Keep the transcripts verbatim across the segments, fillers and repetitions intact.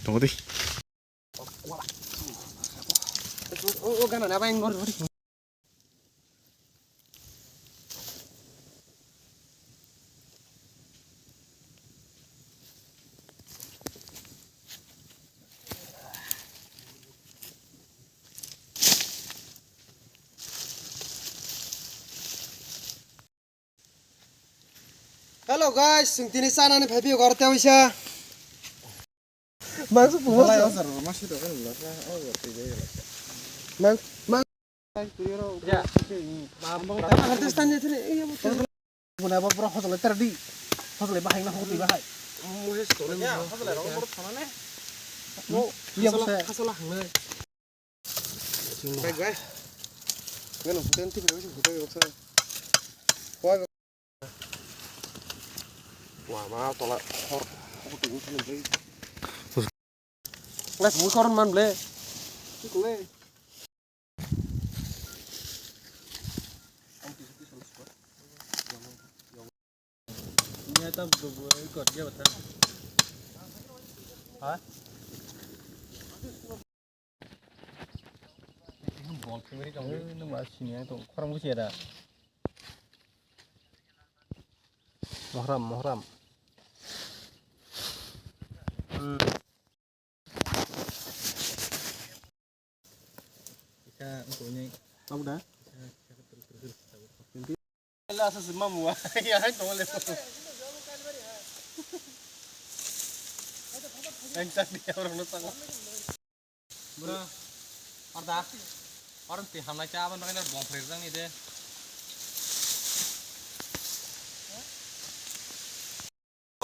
Odi. O, o, gana na, bai, ngor, ngor. Hello guys, chwng tini chanani phai phio gor tei uisa. Mangso pumo. Mang, mang. Ya. Artist tanya tini, iya betul. Muna ba bro hosole terdi. Hosole bahai na hoti bahai. Ya, hosole ro bro thana ne. Iya bose. Hosole hangne. Bai, bai. Ngano hotel ti phai hotel baksa. Wah, ma tola hor. Aku tu ini bre. Ngas mui koron man ble. Kule. Ini ata bubu ikot dia bata. Ha? Bol phimiri tong. Eh, nung ma sini yang tong. Khorang busi ada. Mohram, mohram. Hmm. Isa, untuk ini. Tahu dah? Isa, isa, terus, terus, terus. Ela asa sima mua. Ya, hai tong le. Yang tak dia orang nonton. Bro, arda. Orang ti hamnai cha ban bagai na bong phrek jang ni de.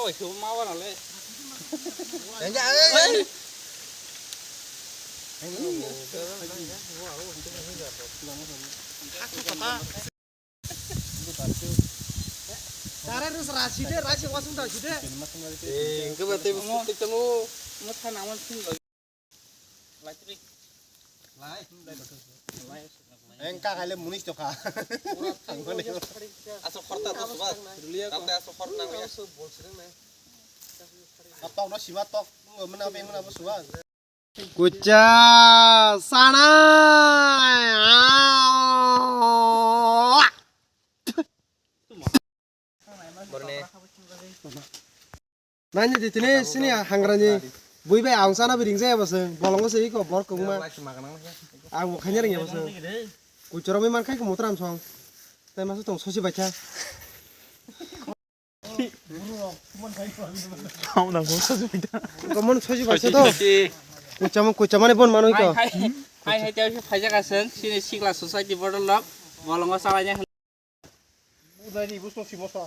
Oi, su ma wa na le. Tare rus rasi de, rasi wasung da si de. Eh, engke ba te mo, te mo. Mo than awan sing lo. Lai tri. Lai. Engka khaile munis tokha. Asok khorta to suba. Tante asok khorta nang ya. Atok no sima tok. Mena be mena bo suba. Kucha sana. Nani di tini sini hangrani bui bai ang sana biring jaya baseng bolongo se iko bor kongma. Ang bo khanya ringya baseng. Kuchorok mi man khai ko motram song. Tai masu tong sosi bacha. Komon sosi bacha to. Kuchama kuchamani bon manu iko. Hai hai tei phaijak aseng sini sikla society borok lok bolongo salaina. Udai ni busto si mosa.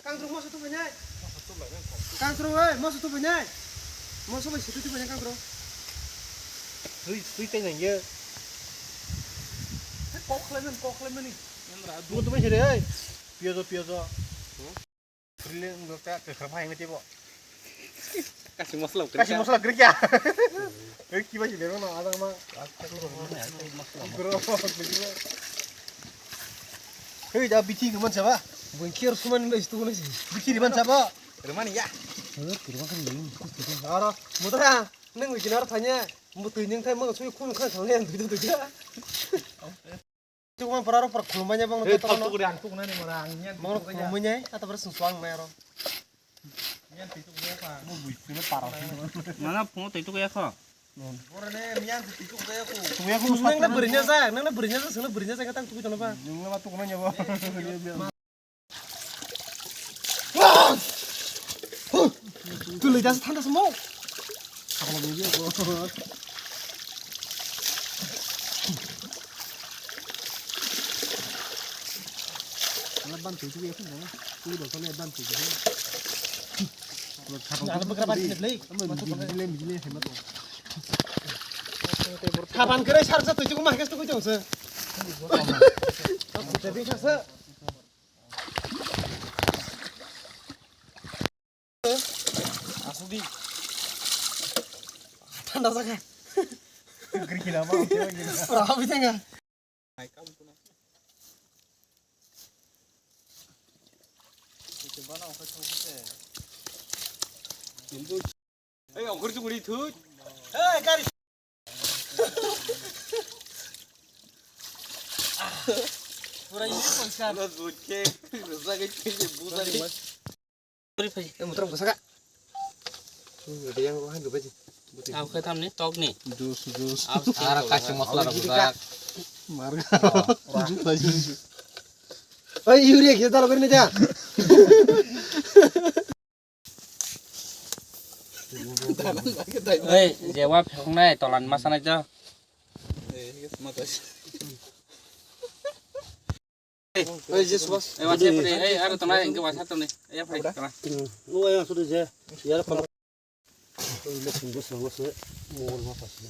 Kangtru mosa tu banyak. Kangtru eh mosa tu banyak. Mosa bai situ tu banyak kangtru. Tui tui tei nang ye. Kok khlai men kok khlai mani. Dua tu banyak deh. Piazo piazo. Prileng dokta ke kerma yang tibo. Kasih masala. Kasih masala kerja. Eh kiba sih bebang no ada ma. Bro. Hei da bithi ke man saba. Bungkir suman ngai situ ngai sih. Bithi di man saba. Kerma ni ya. Kerma kan lain. Aro mutra neng bikin aro tanya. Mutui neng thai mang sui khun khan sang yang tu tu ya. Tukma pora ro pora khulumanya bang. Hei, tok tok ri ang tukna ni mora ang nian. Moro khulumanya ata pora sung suang na ro. Nian ti tuk dia pa. Mo bui sini para. Nana phone ti tuk ya kho. Bora ne nian ti tuk dia kho. Tuk ya kho. Nang na berinya sa, nang na berinya sa, sung na berinya sa katang tuk tono pa. Nang na tukna nya bo. Twi lei das thanda samo. Sakalo ni yo. Ala ban twi twi ya thanda. Twi do sale ban twi twi. Ala bakra ban twi lei. Mijile mijile hema to. Saban kere sarsa twi twi ma gas to koi tong se. Twi twi sarsa. Asuk di. Thanda jaga. Gri khila ma. Pura habi tanga. Ai kam tu na. Itu bana okai tu se. Kintu Ei, ongkhor chukuri thut. Ei, gari. Pura ini poisa. Lo zut ke, rusak ke, busa ke. Puri phai. Ei, mutram gosaka. Hmm, ada yang rohan gua aja. Au khe thamni tokni. Jus, jus. Au khe. Ara kasi masala rusak. Marga. Jus, jus. Oi, urea kita taruh ke ini aja. Ei, jewa pheknai tolan masanai jo. Ei, yes, matas. Ei, Jesus, boss. Ei, what's happening? Ei, aro tonai, engke what's happening? Ei, apa? Tonai. Hmm, oh, ya, sudah je. Ya, apa? Oh, ini sungguh, sungguh, sungguh. Mau apa sih?